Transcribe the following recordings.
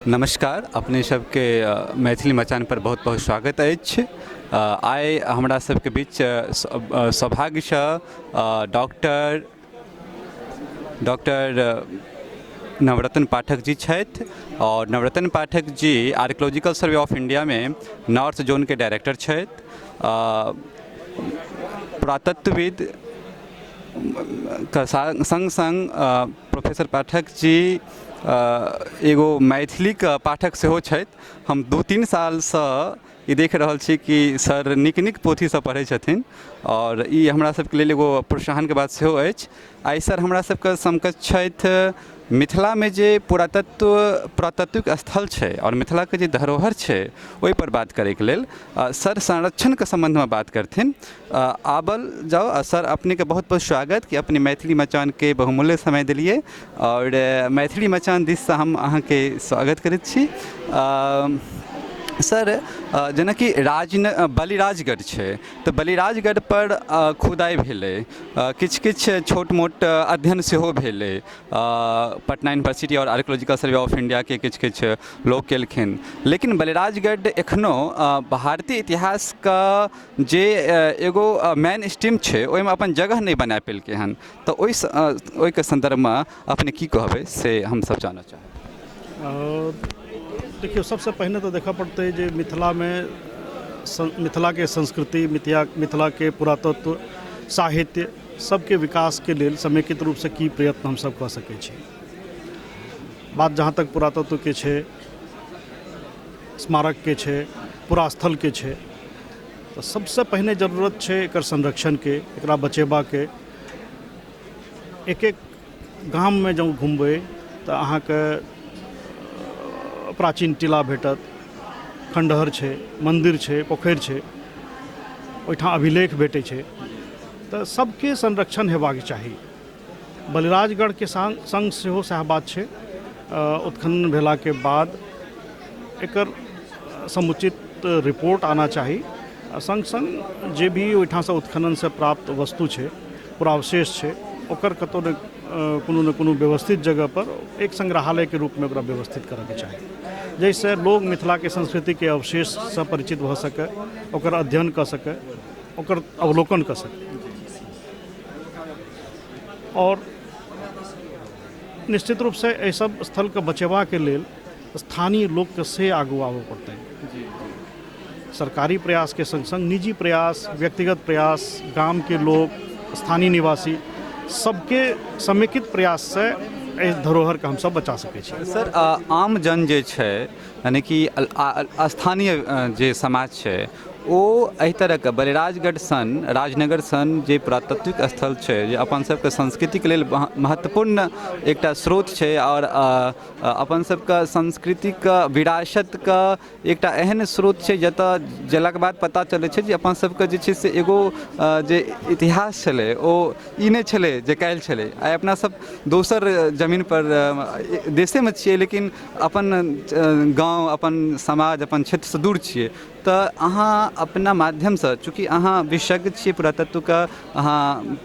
नमस्कार, अपने सबके मैथिली मचान पर बहुत बहुत स्वागत अछि। आइ हमरा सबके बीच सौभाग्यसँ डॉक्टर डॉक्टर नवरत्न पाठक जी छथि आओर Navratna Pathak ji archaeological survey of इंडियामे नॉर्थ जोनके डायरेक्टर छथि। पुरातत्वविद के सङ्ग सङ्ग प्रोफेसर पाठक जी एगो मैथिलीके पाठक सेहो छथि। हम 2-3 सालसँ ई देख रहल छी कि सर नीक नीक पोथी सब पढ़ै छथिन आओर ई हमरा सबके लेल एगो प्रोत्साहनके बात सेहो अछि। आइ सर हमरा सबके समकक्ष छथि मिथिलामे जे पुरातत्विक स्थल छै आओर मिथिलाके जे धरोहर छै ओहिपर बात करैके लेल। सर संरक्षणके सम्बन्धमे बात करथिन। आबल जाउ सर, अपनेके बहुत बहुत स्वागत कि अपने मैथिली मचानके बहुमूल्य समय देलियै आओर मैथिली मचान दिससँ हम अहाँके स्वागत करैत छी। सर, जेनाकि बलिराजगढ़ छै तऽ बलिराजगढ़पर खुदाइ भेलै, किछु किछु छोट मोट अध्ययन सेहो भेलै, पटना यूनिवर्सिटी आओर आर्कियोलॉजिकल सर्वे ऑफ इण्डियाके किछु किछु लोक केलखिन, लेकिन बलिराजगढ़ एखनो भारतीय इतिहासके जे एगो मेन स्ट्रीम छै ओहिमे अपन जगह नहि बना पेलकै हन, तऽ ओहिके सन्दर्भमे अपने की कहबै से हमसब जानऽ चाहब। देखियौ, सबसँ पहिने तऽ देखऽ पड़तै जे मिथिलामे मिथिलाके संस्कृति, मिथिलाके पुरातत्व, साहित्य सबके विकासके लेल समेकित रूपसँ की प्रयत्न हमसब कऽ सकै छी। बात जहाँ तक पुरातत्वके छै, स्मारकके छै, पुरास्थलके छै, तऽ सबसँ पहिने जरूरत छै एकर संरक्षणके, एकरा बचेबाके। एक एक गाममे जँ घुमबै तऽ अहाँके प्राचीन टीला भेटत, खण्डहर छै, मन्दिर छै, पोखरि छै, ओहिठाम अभिलेख भेटै छै, तऽ सबके संरक्षण हेबाक चाही। बलिराजगढ़के सङ्ग सेहो सएह बात छै। उत्खनन भेलाके बाद एकर समुचित रिपोर्ट आना चाही आ सङ्ग सङ्ग जे भी ओहिठामसँ उत्खननसँ प्राप्त वस्तु छै, पुरावशेष छै, ओकर कतहु ने कोनो ने कोनो व्यवस्थित जगहपर एक सङ्ग्रहालयके रूपमे ओकरा व्यवस्थित करऽके चाही, जाहिसँ लोग मिथिलाके संस्कृतिके अवशेषसँ परिचित भऽ सकै, ओकर अध्ययन कऽ सकै, ओकर अवलोकन कऽ सकै। आओर निश्चित रूपसँ एहि सब स्थलके बचेबाके लेल स्थानीय लोकके से आगू आबऽ पड़तै। सरकारी प्रयासके सङ्ग सङ्ग निजी प्रयास, व्यक्तिगत प्रयास, गामके लोक, स्थानीय निवासी सबके समेकित प्रयाससँ एहि धरोहरके हमसब बचा सकै छी। सर, आम जन जे छै यानि कि स्थानीय जे समाज छै ओ एहि तरहके बलिराजगढ़ सन, राजनगर सन जे पुरातत्विक स्थल छै, जे अपन सबके संस्कृतिके लेल महत्वपूर्ण एकटा स्रोत छै आओर अपन सबके संस्कृतिके विरासतके एकटा एहन स्रोत छै जतऽ गेलाके बाद पता चलै छै जे अपन सबके जे छै से एगो जे इतिहास छलै ओ ई नहि छलै जे काल्हि छलै। आइ अपना सब दोसर जमीनपर देशेमे छियै लेकिन अपन गाँव, अपन समाज, अपन क्षेत्रसँ दूर छियै, तऽ अहाँ अपना माध्यमसँ, चूँकि अहाँ विशेषज्ञ छियै पुरातत्वके, अहाँ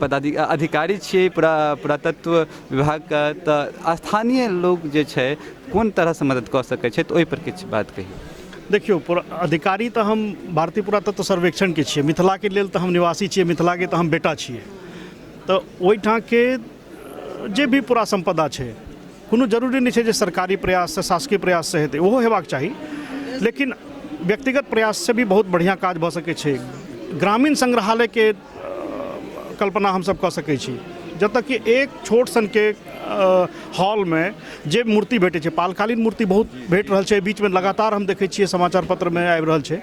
अधिकारी छियै पुरातत्व विभागके, तऽ स्थानीय लोक जे छै कोन तरहसँ मदद कऽ सकै छै, तऽ ओहिपर किछु बात कहियौ। देखियौ, अधिकारी तऽ हम भारतीय पुरातत्व सर्वेक्षणके छियै, मिथिलाके लेल तऽ हम निवासी छियै, मिथिलाके तऽ हम बेटा छियै, तऽ ओहिठामके जे भी पुरा सम्पदा छै, कोनो जरूरी नहि छै जे सरकारी प्रयाससँ, शासकीय प्रयाससँ हेतै, ओहो हेबाक चाही, लेकिन व्यक्तिगत प्रयाससँ भी बहुत बढ़िआँ काज भऽ सकै छै। ग्रामीण सङ्ग्रहालयके कल्पना हमसब कऽ सकै छी, जतऽ कि एक छोट सनके हॉलमे जे मूर्ति भेटै छै, पालकालीन मूर्ति बहुत भेट रहल छै बीचमे, लगातार हम देखै छियै समाचार पत्रमे आबि रहल छै,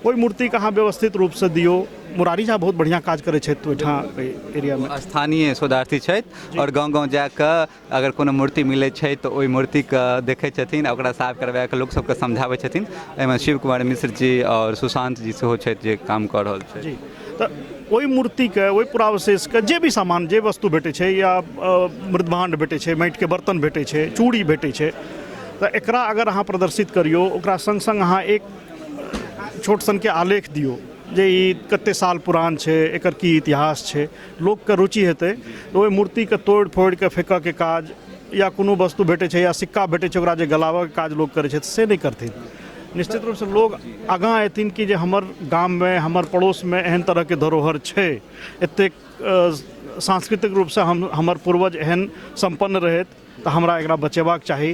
ओहि मूर्तिके अहाँ व्यवस्थित रूपसँ दियौ। मुरारी झा बहुत बढ़िआँ काज करै छथि ओहिठाम ओहि एरियामे। स्थानीय शोधार्थी छथि आओर गाँव गाँव जाकऽ अगर कोनो मूर्ति मिलै छै तऽ ओहि मूर्तिके देखै छथिन आ ओकरा साफ करबाके लोक सबके समझाबै छथिन। एहिमे शिव कुमार मिश्र जी आओर सुशान्त जी सेहो छथि जे काम कऽ रहल छथि। जी, तऽ ओहि मूर्तिके, ओहि पुरावशेषके जे भी सामान, जे वस्तु भेटै छै या मृदभाण्ड भेटै छै, माटिके बर्तन भेटै छै, चूड़ी भेटै छै, तऽ एकरा अगर अहाँ प्रदर्शित करियौ, ओकरा सङ्ग सङ्ग अहाँ एक छोट सनके आलेख दियौ जे ई कते साल पुरान छै, एकर की इतिहास छै, लोकके रुचि हेतै। तऽ ओहि मूर्तिके तोड़ि फोड़िके फेकऽके काज या कोनो वस्तु भेटै छै या सिक्का भेटै छै, ओकरा जे गलाबऽके काज लोक करै छै, से नहि करथिन। निश्चित रूपसँ लोग आगाँ एथिन कि जे हमर गाममे, हमर पड़ोसमे एहन तरहके धरोहर छै, एतेक सांस्कृतिक रूपसँ हम हमर पूर्वज एहन सम्पन्न रहथि, तऽ हमरा एकरा बचेबाक चाही,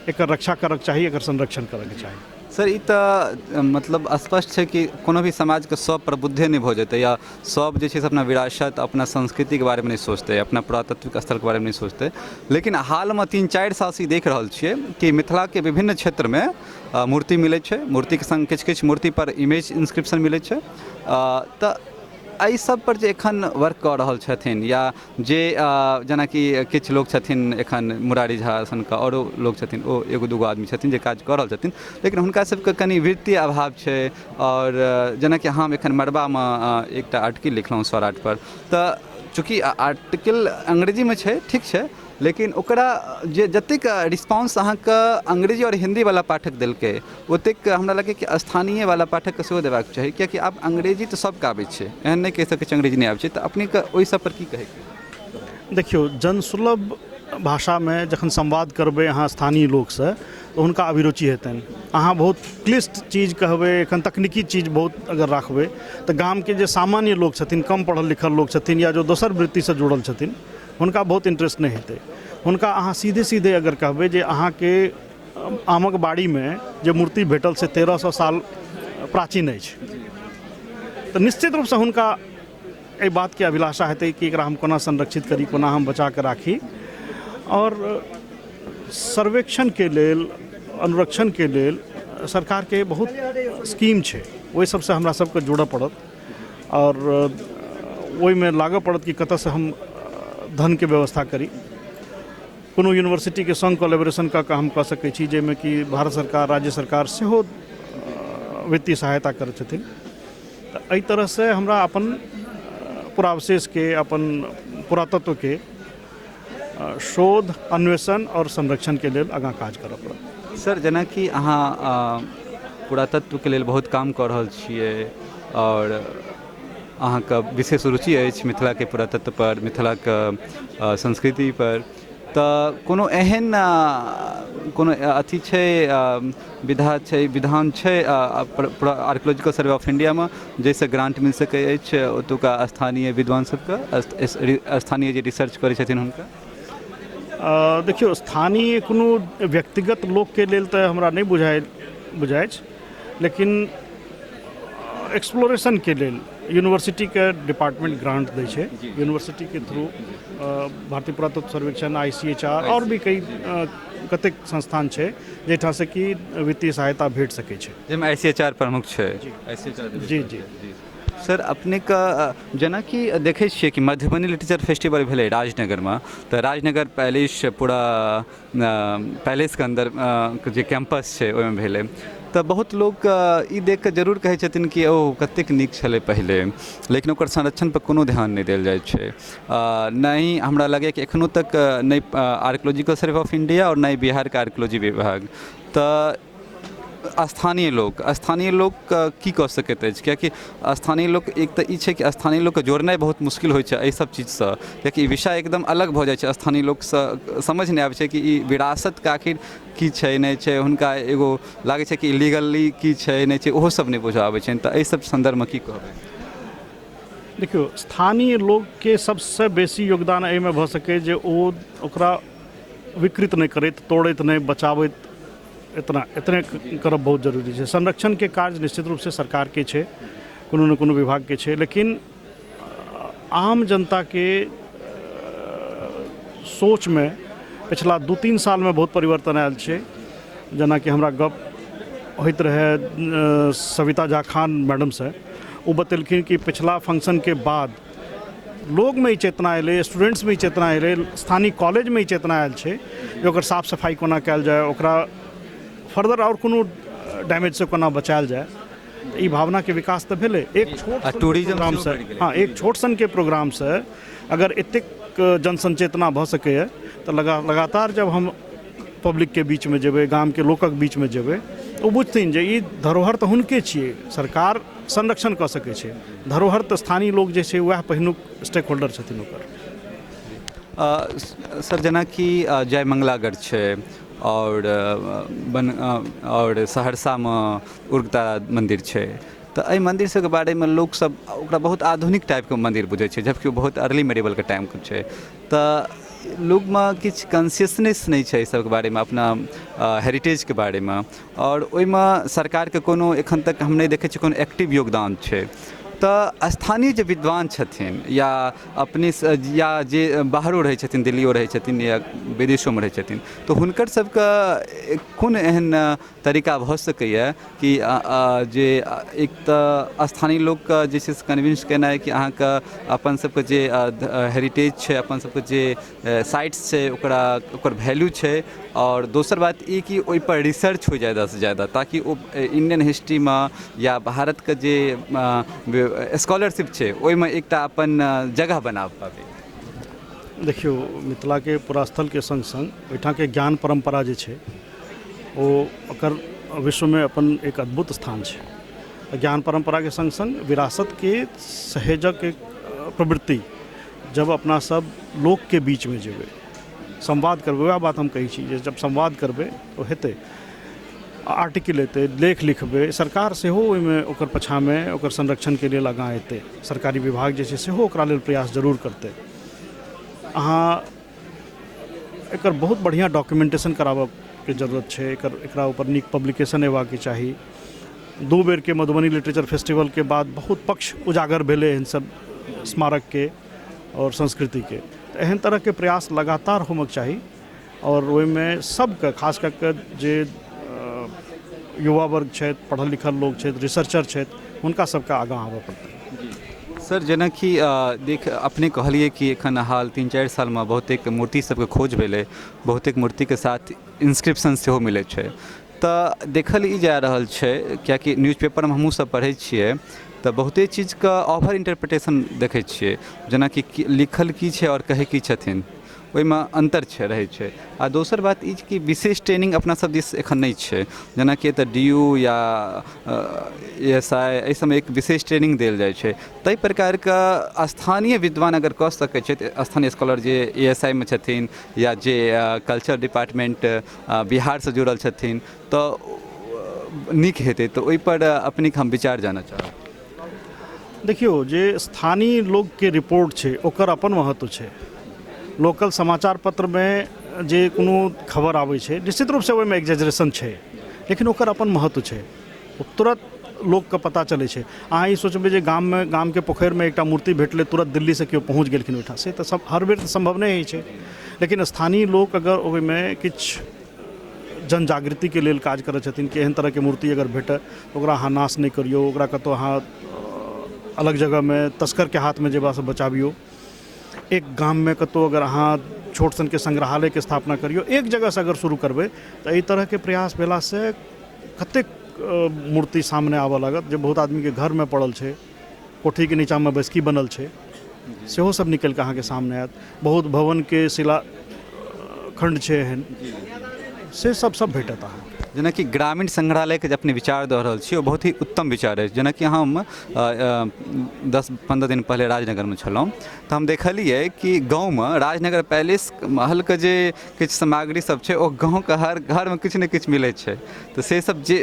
एकर रक्षा करऽके चाही, एकर संरक्षण करऽके चाही। सर, ई तऽ मतलब स्पष्ट छै कि कोनो भी समाजके सब प्रबुद्धे नहि भऽ जेतै या सब जे छै से अपना विरासत, अपना संस्कृतिके बारेमे नहि सोचतै, अपना पुरातत्विक स्थलके बारेमे नहि सोचतै। लेकिन हालमे 3-4 सालसँ ई देख रहल छियै कि मिथिलाके विभिन्न क्षेत्रमे मूर्ति मिलै छै, मूर्तिके सङ्ग किछु किछु मूर्तिपर इमेज इन्सक्रिप्शन मिलै छै। तऽ एहि सब पर जे एखन वर्क कऽ रहल छथिन या जे जेनाकि किछु लोक छथिन एखन मुरारी झा सनके आओरो लोक छथिन, ओ एगो दूगो आदमी छथिन जे काज कऽ रहल छथिन, लेकिन हुनका सबके कनि वित्तीय अभाव छै। आओर जेनाकि हम एखन मड़बामे एकटा आर्टिकल लिखलहुँ सौराठपर, तऽ चूँकि आर्टिकल अंग्रेजीमे छै, ठीक छै, लेकिन ओकरा जे जतेक रिस्पॉन्स अहाँके अंग्रेजी आओर हिन्दीवला पाठक देलकै, ओतेक हमरा लगैए कि स्थानीयवला पाठकके सेहो देबाक चाही, कियाकि आब अंग्रेजी तऽ सबके आबै छै, एहन नहि कहि सकै छी अंग्रेजी नहि आबै छै। तऽ अपनेके ओहि सबपर की कहैके? देखियौ, जनसुलभ भाषामे जखन संवाद करबै अहाँ स्थानीय लोकसँ, तऽ हुनका अभिरुचि हेतनि। अहाँ बहुत क्लिष्ट चीज कहबै, एखन तकनीकी चीज बहुत अगर राखबै, तऽ गामके जे सामान्य लोक छथिन, कम पढ़ल लिखल लोक छथिन या जो दोसर वृत्तिसँ जुड़ल छथिन, हुनका बहुत इंट्रेस्ट नहि हेतै। हुनका अहाँ सीधे सीधे अगर कहबै जे अहाँके आमक बाड़ीमे जे मूर्ति भेटल से 1300 साल प्राचीन अछि, तऽ निश्चित रूपसँ हुनका एहि बातके अभिलाषा हेतै कि एकरा हम कोना संरक्षित करी, कोना हम बचा कऽ राखी। आओर सर्वेक्षणके लेल, अनुरक्षणके लेल सरकारके बहुत स्कीम छै, ओहि सबसँ हमरा सबके जुड़ऽ पड़त आओर ओहिमे लागऽ पड़त कि कतऽसँ हम धनके व्यवस्था करी। कोनो यूनिवर्सिटीके सङ्ग कोलेबोरेशन कऽ कऽ हम कऽ सकै छी, जाहिमे कि भारत सरकार, राज्य सरकार सेहो वित्तीय सहायता करै छथिन। तऽ एहि तरहसँ हमरा अपन पुरावशेषके, अपन पुरातत्वके शोध, अन्वेषण आओर संरक्षणके लेल आगाँ काज करऽ पड़त। सर, जेनाकि अहाँ पुरातत्वके लेल बहुत काम कऽ रहल छियै आओर अहाँके विशेष रुचि अछि मिथिलाके पुरातत्वपर, मिथिलाके संस्कृतिपर, तऽ कोनो एहन कोनो अथी छै, विधा छै, विधान छै आर्कियोलॉजिकल सर्वे ऑफ इण्डियामे, जाहिसँ ग्राण्ट मिल सकै अछि ओतुका स्थानीय विद्वान सबके, स्थानीय जे रिसर्च करै छथिन हुनका? देखियौ, स्थानीय कोनो व्यक्तिगत लोकके लेल तऽ हमरा नहि बुझाइ छै, लेकिन एक्सप्लोरेशनके लेल यूनिवर्सिटीके डिपार्टमेंट ग्रांट दै छै। यूनिवर्सिटीके थ्रू भारतीय पुरातत्व सर्वेक्षण, ICHR आओर भी कई कतेक संस्थान छै जाहिठामसँ कि वित्तीय सहायता भेट सकै छै, जाहिमे ICHR प्रमुख छै। जी जी। सर, अपनेके जेनाकि देखै छियै कि मधुबनी लिटरेचर फेस्टिवल भेलै राजनगरमे, तऽ राजनगर पैलेस, पूरा पैलेसके अन्दर जे कैम्पस छै ओहिमे भेलै, तऽ बहुत लोक ई देखिकऽ जरूर कहै छथिन कि ओ कतेक नीक छलै पहिले, लेकिन ओकर संरक्षणपर कोनो ध्यान नहि देल जाइ छै। नहि हमरा लगैए कि एखनो तक नहि आर्कियोलॉजिकल सर्वे ऑफ इण्डिया आओर नहि बिहारके आर्कियोलॉजी विभाग। तऽ स्थानीय लोक की कऽ सकैत अछि? कियाकि स्थानीय लोक, एक तऽ ई छै कि स्थानीय लोकके जोड़नाइ बहुत मुश्किल होइ छै एहि सब चीजसँ, कियाकि ई विषय एकदम अलग भऽ जाइ छै। स्थानीय लोकसँ समझ नहि आबै छै कि ई विरासतके आखिर की छै, नहि छै। हुनका एगो लागै छै कि लीगली की छै, नहि छै, ओहो सब नहि बुझऽ आबै छनि। तऽ एहि सब सन्दर्भमे की कहबै? देखियौ, स्थानीय लोकके सबसँ बेसी योगदान एहिमे भऽ सकैए जे ओ ओकरा विकृत नहि करैत, तोड़ैत नहि, बचाबैत। एतना एतने करब बहुत जरूरी छै। संरक्षणके कार्य निश्चित रूपसँ सरकारके छै, कोनो ने कोनो विभागके छै, लेकिन आम जनताके सोचमे पिछला 2-3 सालमे बहुत परिवर्तन आयल छै। जेनाकि हमरा गप होइत रहै सविता झा खान मैडमसँ, ओ बतेलखिन कि पिछला फंक्शनके बाद लोगमे ई चेतना एलै, स्टूडेंट्समे ई चेतना एलै, स्थानीय कॉलेजमे ई चेतना आयल छै जे ओकर साफ सफाइ कोना कयल जाय, ओकरा फर्दर आओर कोनो डैमेजसँ कोना बचायल जाय। ई भावनाके विकास तऽ भेलै एक छोट टूरिज्म प्रोग्रामसँ। हँ, एक छोट सनके प्रोग्रामसँ अगर एतेक जनसंचेतना भऽ सकैए, तऽ लगातार जब हम पब्लिकके बीचमे जेबै, गामके लोकक बीचमे जेबै, ओ बुझथिन जे ई धरोहर तऽ हुनके छियै। सरकार संरक्षण कऽ सकै छै, धरोहर तऽ स्थानीय लोक जे छै, वएह पहिलुक स्टेक होल्डर छथिन ओकर। सर, जेनाकि जय मंगलागढ़ छै आओर बन आओर सहरसामे उग्रतारा मन्दिर छै, तऽ एहि मन्दिर सबके बारेमे लोकसब ओकरा बहुत आधुनिक टाइपके मन्दिर बुझै छै, जबकि ओ बहुत अर्ली मेडिवलके टाइमके छै। तऽ लोकमे किछु कॉन्सियसनेस नहि छै एहि सबके बारेमे, अपना हेरिटेजके बारेमे। आओर ओहिमे सरकारके कोनो एखन तक हम नहि देखै छियै कोनो एक्टिव योगदान छै। तऽ स्थानीय जे विद्वान छथिन या अपने या जे बाहरो रहै छथिन, दिल्लियो रहै छथिन या विदेशोमे रहै छथिन, तऽ हुनकर सबके कोन एहन तरीका भऽ सकैए कि जे एक तऽ स्थानीय लोकके जे छै से कन्विन्स केनाइ कि अहाँके अपन सबके जे हेरिटेज छै, अपन सबके जे साइट्स छै, ओकरा ओकर वैल्यू छै, आओर दोसर बात ई कि ओहिपर रिसर्च होइ ज्यादासँ ज्यादा, ताकि ओ इण्डियन हिस्ट्रीमे या भारतके जे स्कॉलरशिप छै ओहिमे एकटा अपन जगह बना पाबै? देखियौ, मिथिलाके पुरास्थलके सङ्ग सङ्ग ओहिठामके ज्ञान परम्परा जे छै ओ ओकर विश्वमे अपन एक अद्भुत स्थान छै। ज्ञान परम्पराके सङ्ग सङ्ग विरासतके सहेजक एक प्रवृत्ति, जब अपना सब लोकके बीचमे जेबै, संवाद करबै, वएह बात हम कहै छी जे जब संवाद करबै तऽ हेतै, आर्टिकल एतै, लेख लिखबै, सरकार सेहो ओहिमे ओकर पाछाँमे ओकर संरक्षणके लेल आगाँ एतै। सरकारी विभाग जे छै सेहो ओकरा लेल प्रयास जरूर करतै। अहाँ एकर बहुत बढ़िआँ डॉक्युमेन्टेशन कराबऽके जरूरत छै। एकर एकरा ऊपर नीक पब्लिकेशन अयबाके चाही। दू बेरके मधुबनी लिटरेचर फेस्टिवलके बाद बहुत पक्ष उजागर भेलै एहन सब स्मारकके आओर संस्कृतिके। तऽ एहन तरहके प्रयास लगातार होमक चाही आओर ओहिमे सबके, खास कऽ कऽ जे युवा वर्ग छथि, पढ़ल लिखल लोक छथि, रिसर्चर छथि, हुनका सबके आगाँ आबऽ पड़तै। सर, जेनाकि देख अपने कहलियै कि एखन हाल 3-4 सालमे बहुतेक मूर्ति सबके खोज भेलै, बहुतेक मूर्तिके साथ इन्सक्रिप्शन सेहो मिलै छै। तऽ देखल ई जा रहल छै, किएकि न्यूज पेपरमे हमहूँ सब पढ़ै छियै तऽ बहुते चीजके ओवर इंटरप्रिटेशन देखै छियै, जेनाकि लिखल की छै आओर कहै की छथिन, ओहिमे अन्तर छै, रहै छै। आ दोसर बात ई कि विशेष ट्रेनिंग अपना सब दिस एखन नहि छै। जेनाकि एतऽ डी यू या ए एस I, एहि सबमे एक विशेष ट्रेनिंग देल जाइ छै। ताहि प्रकारके स्थानीय विद्वान अगर कऽ सकै छथि, स्थानीय स्कॉलर जे ए एस I मे छथिन या जे कल्चर डिपार्टमेन्ट बिहारसँ जुड़ल छथिन, तऽ नीक हेतै। तऽ ओहिपर अपनेके हम विचार जानऽ चाहब। देखियौ, जे स्थानीय लोकके रिपोर्ट छै ओकर अपन महत्व छै। लोकल समाचार पत्रमे जे कोनो खबर आबै छै, निश्चित रूपसँ ओहिमे एक्जेजरेशन छै, लेकिन ओकर अपन महत्व छै। ओ तुरत लोकके पता चलै छै। अहाँ ई सोचबै जे गाममे, गामके पोखरिमे एकटा मूर्ति भेटलै, तुरत दिल्लीसँ केओ पहुँच गेलखिन ओहिठाम, से तऽ सब हर बेर तऽ सम्भव नहि होइ छै। लेकिन स्थानीय लोक अगर ओहिमे किछु जन जागृतिके लेल काज करै छथिन कि एहन तरहके मूर्ति अगर भेटय तऽ ओकरा अहाँ नाश नहि करियौ, ओकरा कतहु अहाँ अलग जगहमे तस्करके हाथमे जेबासँ बचाबियौ, एक गाममे कतहु अगर अहाँ छोट सनके संग्रहालयके स्थापना करियौ, एक जगहसँ अगर शुरू करबै तऽ एहि तरहके प्रयास भेलासँ कतेक मूर्ति सामने आबऽ लागत जे बहुत आदमीके घरमे पड़ल छै, कोठीके नीचाँमे बैसकी बनल छै, सेहो सब निकलिके अहाँके सामने आयत। बहुत भवनके शिला खण्ड छै एहन, से सब सब भेटत अहाँके। जेनाकि ग्रामीण संग्रहालयके जे अपने विचार दऽ रहल छी ओ बहुत ही उत्तम विचार अछि। जेनाकि हम 10-15 दिन पहिले राजनगरमे छलहुँ तऽ हम देखलियै कि गाँवमे राजनगर पैलेस महलके जे किछु सामग्री सब छै ओ गाँवके हर घरमे किछु ने किछु मिलै छै। तऽ से सब जे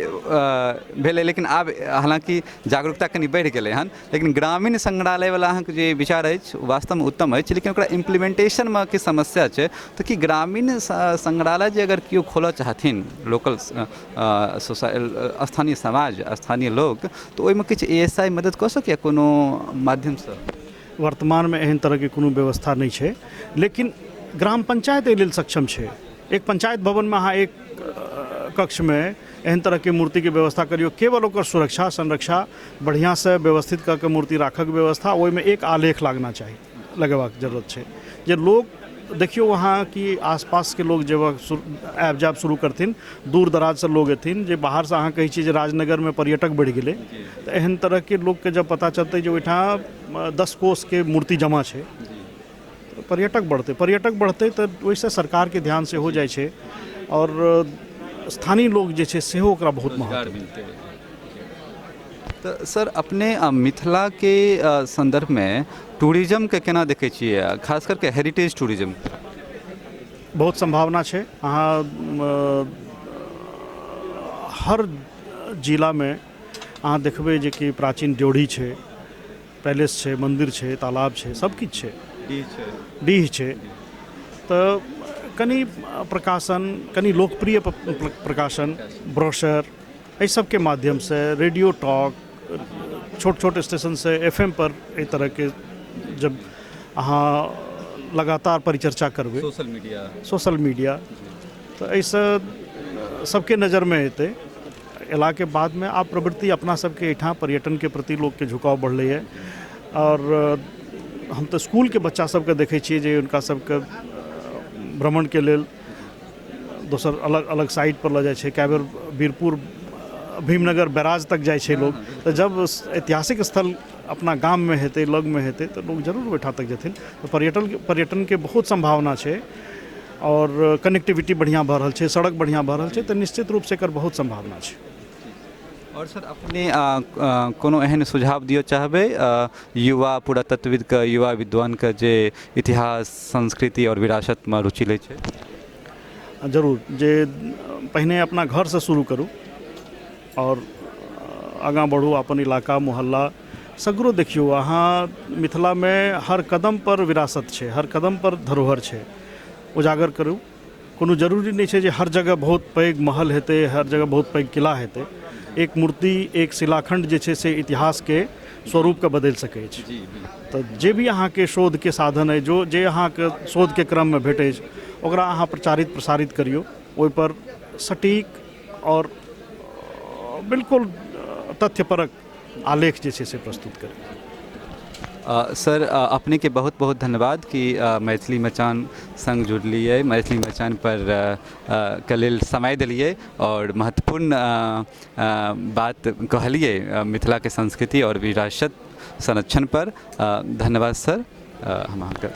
भेलै, लेकिन आब हालाँकि जागरूकता कनि बढ़ि गेलै हन, लेकिन ग्रामीण संग्रहालयवला अहाँके जे विचार अछि वास्तवमे उत्तम अछि, लेकिन ओकरा इम्प्लीमेन्टेशनमे किछु समस्या छै। तऽ की ग्रामीण संग्रहालय जे अगर केओ खोलऽ चाहथिन, लोकल स्थानीय समाज, स्थानीय लोक, तऽ ओहिमे किछु ए एस I मदद कऽ सकैए कोनो माध्यमसँ? वर्तमानमे एहन तरहके कोनो व्यवस्था नहि छै, लेकिन ग्राम पंचायत एहि लेल सक्षम छै। एक पंचायत भवनमे अहाँ एक कक्षमे एहन तरहके मूर्तिके व्यवस्था करियौ, केवल ओकर सुरक्षा संरक्षा बढ़िआँसँ व्यवस्थित कऽ कऽ मूर्ति राखऽके व्यवस्था, ओहिमे एक आलेख लागना चाही, लगेबाक जरूरत छै जे लोक देखियौ अहाँ कि आसपासके लोक जे आबि जायब शुरू करथिन, दूर दराजसँ लोक एथिन, जे बाहरसँ अहाँ कहै छियै जे राजनगरमे पर्यटक बढ़ि गेलै, तऽ एहन तरहके लोकके जब पता चलतै जे ओहिठाम 10 कोसके मूर्ति जमा छै, पर्यटक बढ़तै। पर्यटक बढ़तै तऽ ओहिसँ सरकारके ध्यान सेहो जाइ छै आओर स्थानीय लोक जे छै सेहो ओकरा बहुत महत्व मिलतै। तऽ सर, अपने मिथिलाके सन्दर्भमे टूरिज्मके केना देखै छियै, खास करके हेरिटेज टूरिज्म? बहुत सम्भावना छै। अहाँ हर जिलामे अहाँ देखबै जे कि प्राचीन ड्योढ़ी छै, पैलेस छै, मन्दिर छै, तालाब छै, सब किछु छै, डीह छै। तऽ कनि प्रकाशन, कनि लोकप्रिय प्रकाशन, ब्रोशर, एहि सबके माध्यमसँ, रेडियो टॉक, छोट छोट स्टेशनसँ एफ एम पर एहि तरहके जब अहाँ लगातार परिचर्चा करबै, सोशल मीडिया, तऽ एहिसँ सबके नजरमे एतै। अयलाके बादमे आब प्रवृत्ति अपना सबके एहिठाम पर्यटनके प्रति लोकके झुकाव बढ़लैए। आओर हम तऽ इसकुलके बच्चा सबके देखै छियै जे हुनका सबके भ्रमणके लेल दोसर अलग अलग साइडपर लऽ जाइ छै। कए बेर वीरपुर, भीमनगर बैराज तक जाइ छै लोक। तऽ जब ऐतिहासिक स्थल अपना गाममे हेतै, लगमे हेतै, तऽ लोक जरूर ओहिठाम तक जेथिन। तऽ पर्यटनके बहुत सम्भावना छै आओर कनेक्टिविटी बढ़िआँ भऽ रहल छै, सड़क बढ़िआँ भऽ रहल छै, तऽ निश्चित रूपसँ एकर बहुत सम्भावना छै। आओर सर, अपने कोनो एहन सुझाव दिअ चाहबै युवा पुरातत्वविदके, युवा विद्वानके, जे इतिहास, संस्कृति आओर विरासतमे रुचि लै छै? जरूर, जे पहिने अपना घरसँ शुरू करू आओर आगाँ बढ़ू। अपन इलाका, मोहल्ला, सगरो देखियौ। अहाँ मिथिलामे हर कदमपर विरासत छै, हर कदमपर धरोहर छै, उजागर करू। कोनो जरूरी नहि छै जे हर जगह बहुत पैघ महल हेतै, हर जगह बहुत पैघ किला हेतै। एक मूर्ति, एक शिलाखण्ड जे छै से इतिहासके स्वरूपके बदलि सकै छै। तऽ जे भी अहाँके शोधके साधन अइ, जो जे अहाँके शोधके क्रममे भेटै अछि, ओकरा अहाँ प्रचारित प्रसारित करियौ। ओहिपर सटीक आओर बिल्कुल तथ्यपरक आलेख जे छै से प्रस्तुत करियौ। सर, अपनेके बहुत बहुत धन्यवाद कि मैथिली मचान सङ्ग जुड़लियै, मैथिली मचान पर के लेल समय देलियै आओर महत्वपूर्ण बात कहलियै मिथिलाके संस्कृति आओर विरासत संरक्षण पर। धन्यवाद सर। हम अहाँके